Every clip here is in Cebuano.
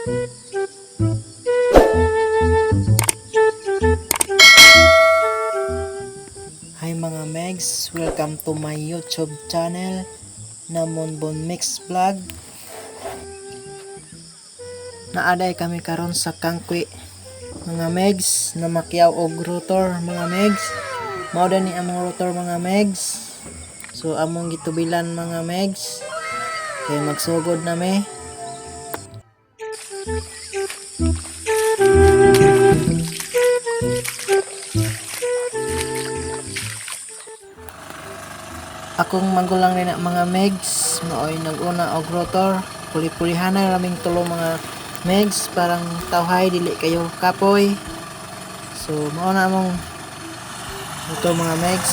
Hi mga Megs, welcome to my YouTube channel na Monbon Mix Vlog. Naaday kami karon sa Kangkwi mga Megs, na makyaw og rotor mga Megs. Mao ni among rotor mga Megs. So among gitubilan mga Megs. Kay magsugod na mi. Akong magulang nina mga Megs, maoy nag-una og rotor. Puli-pulihanay raming tulo mga Megs, parang tawhay dili kayo kapoy. So mao na among rotor mga Megs.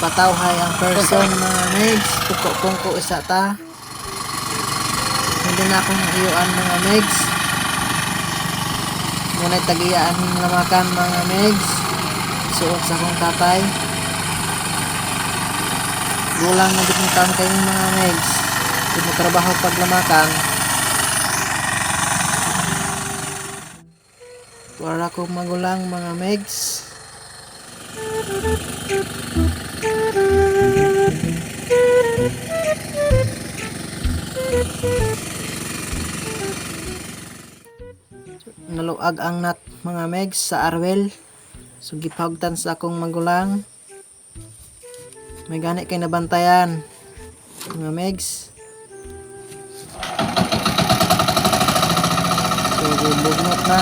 Patawhay ang person mga Megs, pungko-pungko isa ta. Hindi na akong iyuan mga Megs. Ngunit tagiyaan ning lamakan mga Megs. Suot sa akong tatay. Gulang na gid taon kayo mga Megs. Di mo trabaho paglamakan. Wala kong magulang mga Megs. Naluag ang nut mga Megs sa Arwel. So gipahugtan sa akong magulang. May gani kay nabantayan mga Megs. So bugnot na.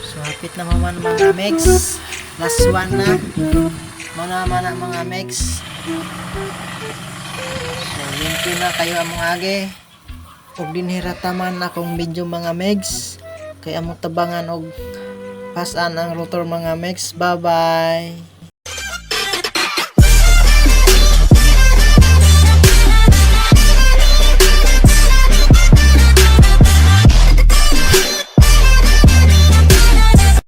So hapit na man mga Megs. Last one na. Mao na man ang mga Megs. So limpyo na kayo among age. Ug dinhi ra taman akong video mga Megs. Kay among tabangan og pasan ang rotor mga Megs. Bye bye.